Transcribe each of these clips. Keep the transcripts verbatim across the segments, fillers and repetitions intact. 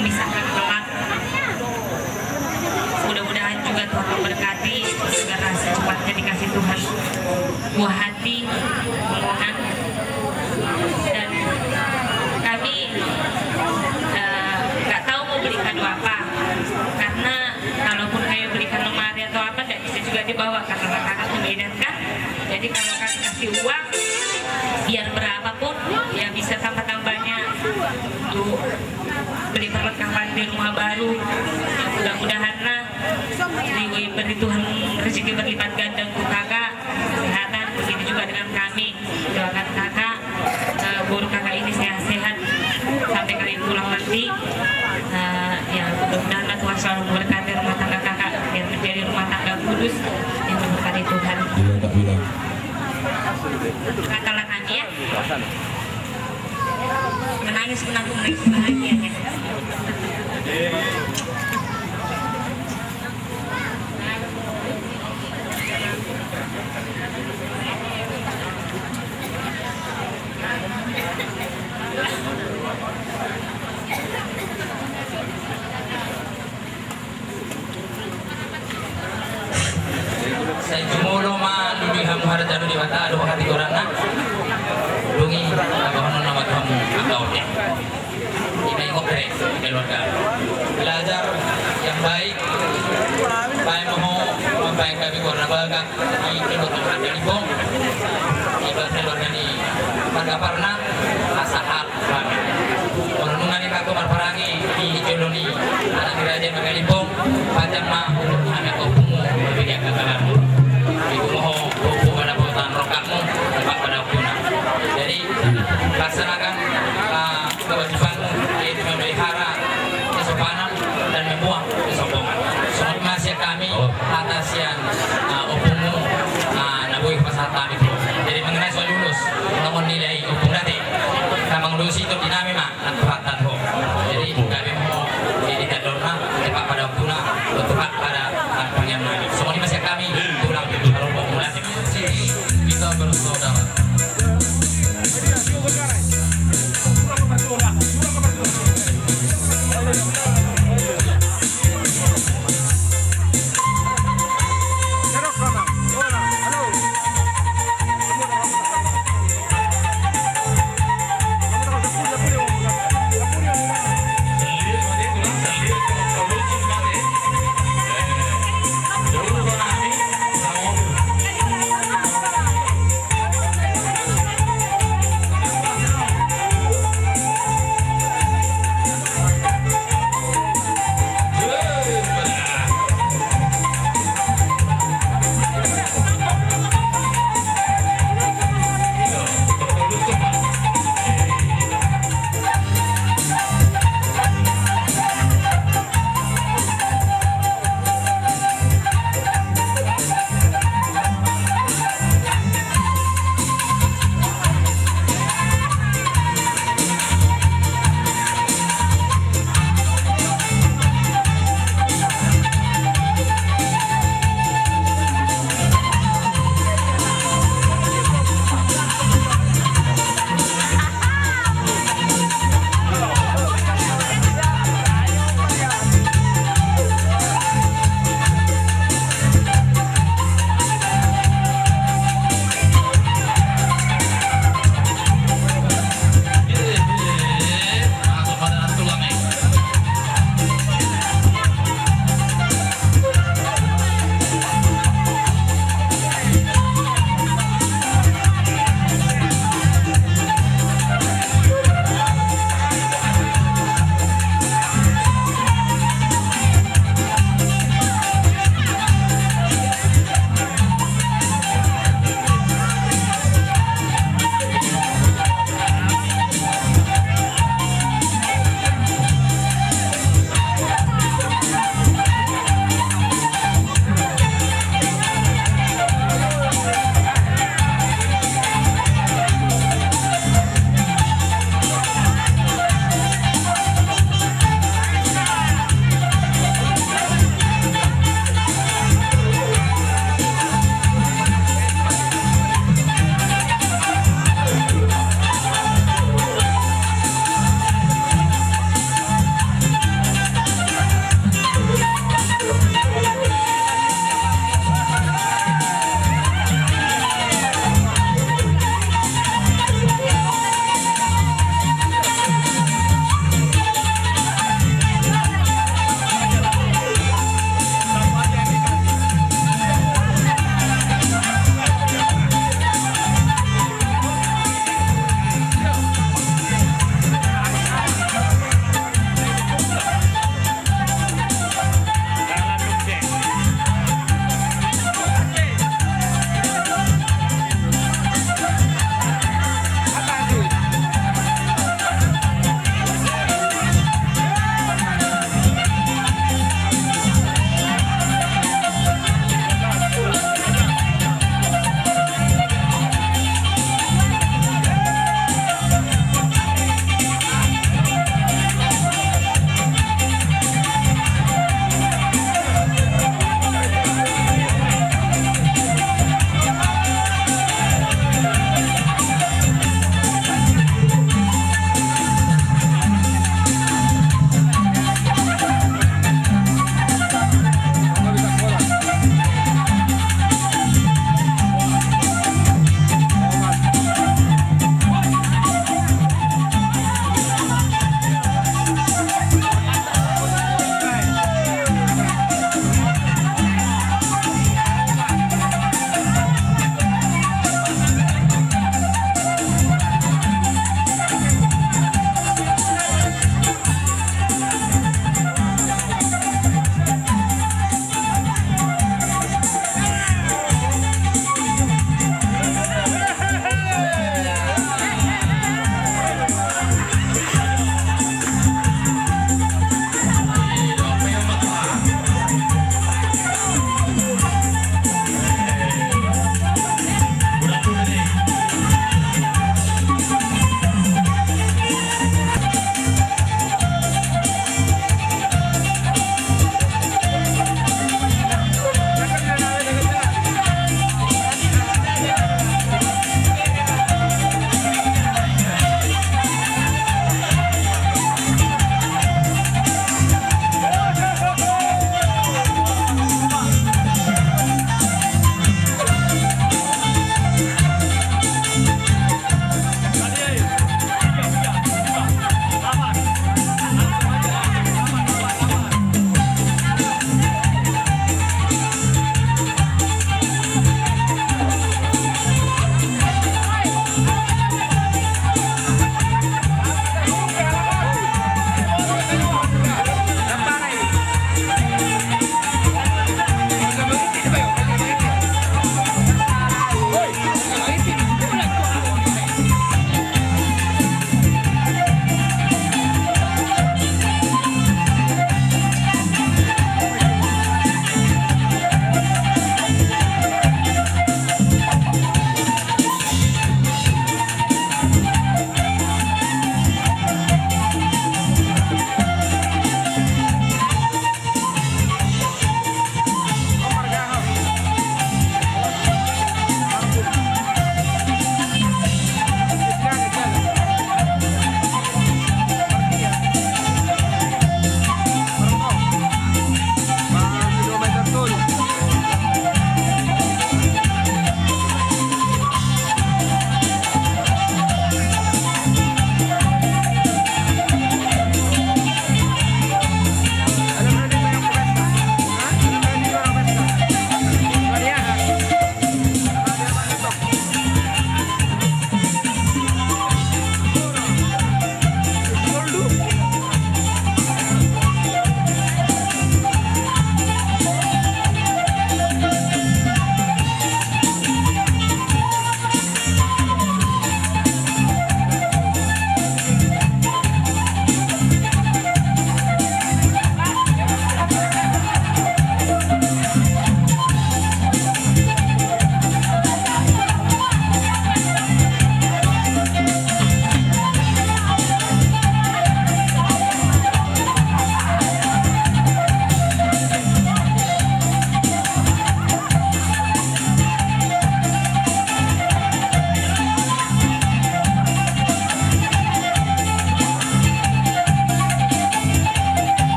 Bisa kan kelak. Mudah-mudahan juga Tuhan memberkati segera secepatnya dikasih Tuhan buah hati, momongan. Dan kami eh, nggak tahu mau beli kado apa, karena kalaupun kami beli kado lemari atau apa, nggak bisa juga dibawa karena anak-anak di Medan kan. Jadi kalau kami kasih uang, biar berapapun, ya bisa tambah-tambahnya untuk beli perlengkapan di rumah baru. Mudah-mudahan lah diberi Tuhan rezeki berlipat ganda untuk kakak, kesehatan, begitu juga dengan kami. Doakan kakak, eh, boru kakak ini sehat-sehat sampai kami pulang nanti. Eh, ya, mudah-mudahan lah Tuhan selalu memberkati rumah tangga kakak, biar menjadi rumah tangga kudus yang diberkati Tuhan. Iya, tak bilang. Katalah kami ya. Menangis menangis bahagia ya. Sai jumolo ma lului hamu harajaon ni Debata, dohot hatigoranna. Dung i tabahenon nama tu hamu angka otik. Ima ingkon bere keluarga. Belajar yang baik. Baik mau mambaik kami keluarga bagak di keluarga Handa Limbong. Ibarat keluarga ni Marga Parna, asa hak. Molo nunga ni kaka marparange di jolo ni anak ni raja Marga Limbong, pajan ma umur ni hami angka ompumu, marbege angka galarmu. Ibu moho, buku pada bautan rongkapmu, empat pada ompuna. Jadi, laksanakan, ah, kewajibanmu, yaitu memelihara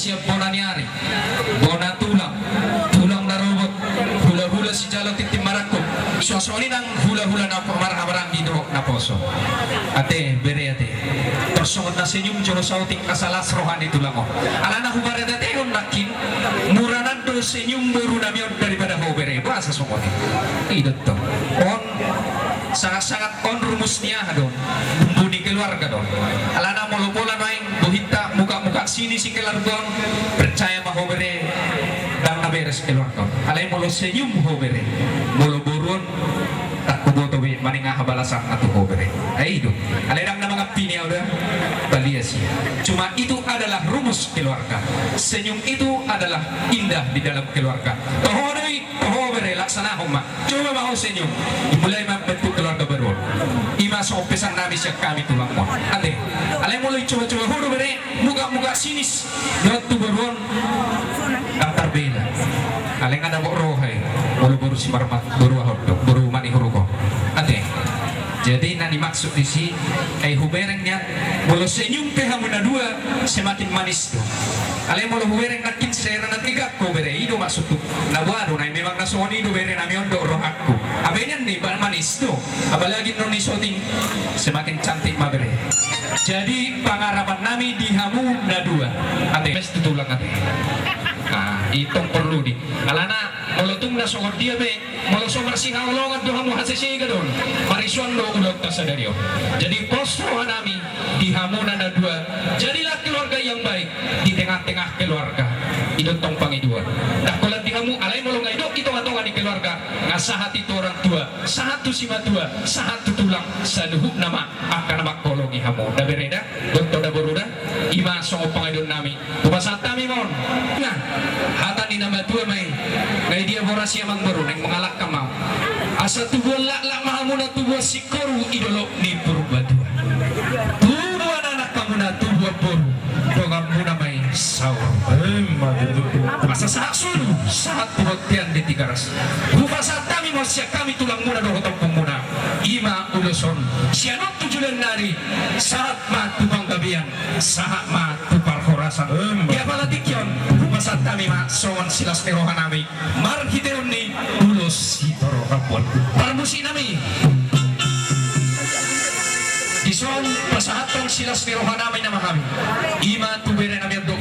Bona ni ari, bona tulang, tulang na robot, hulahula sijalo tintin marangkup, suasoni nang hulahula na marhahamaranggi dohot na poso. Ate bere ate. Tor songon na senyum jolo saotik asa las roha ni tulang on. Alana hubaen ate on nangkin, muranan do senyum boru nami on daripada ho bere. Boasa songon i? I do tong. On sangat-sangat on rumus ni aha do on? Bumbu ni keluarga do on. Alana molo pola nuaeng bohinta mukak-mukak sinis i keluarga on, percaya ma ho bere, ndang na beres keluarga on. Alai molo senyum ho bere, molo boru on, ndang huboto be manang aha balasanna tu ho bere. Ai do. Alai ndang na mangampini au da. Balias i. Cuma itu adalah rumus keluarga. Senyum itu adalah indah di dalam keluarga. Toho do i. Toho bere, laksanahon ma. Coba ma ho senyum. Dimulai ma bentuk keluarga baru on. I ma songon pesan nami sian hami tulangmon. Ate. Alai molo dicoba-coba ho do bere, mukak-mukak sinis dohot tu boru on, ndang tarbela. Alai nga dapot roha i. Molo boru Simarmata, boru aha on do, boru Manihuruk on. Ate. Jadi na dimaksud disi, ai hubereng nian, molo senyum pe hamu na dua, semakin manis do. Alai molo hubereng nangkin sera na tiga ho bere, i do maksudhu. Na boha do, na memang na songon i do bere nami on dohot rohangku. Hape nian ni ba manis do. Apalagi non i soting, semakin cantik ma bere. Jadi pangarapan nami di hamu na dua. Ate, mes tu tulang ate. Nah, i tong porlu di. Alana, molo tung na songon dia be, molo so marsihaholongan do hamu hasesega do on, marisuang do ulaonta sadari on. Jadi pos roha nami di hamuna na dua, jadilah keluarga yang baik di tengah-tengah keluarga. I do tong pangidoan. Ndang holan di hamu, alai molo nga didok di tonga-tonga ni keluarga, nga sahat i tu orang tua, sahat tu simatua, sahat tu tulang, saluhutna ma angka na mangholongi hamu. Da bere da, dohot da boru da, i ma songon pangidoan nami. Hupasahat hami ma on. Nah, hata ni na matua ma i. Nga i dia boras i amang boru, naeng mangalangka ma au. Asa tubuan laklak ma hamuna tubuan singkoru i dolok ni Purbatua. Tubuan anak hamuna tubuan boru, donganmuna ma i saur. Emma tutu. Asa sahat solu, sahat tu bontean di Tigaras. Hupasahat hami ma on sian hami tulangmuna dohot ompungmuna. I ma ulos on. Sian on tu joloan ni ari, sahat ma tu panggabean, sahat ma tu parhorasan. Emma. Di apala tingki on, hupasahat hami ma songon silas ni roha nami, marhitehon ni ulos sitorop rambu on. Parmusik nami. Dison pasahathon silas ni roha nami nama hami. I ma tu bere nami on do.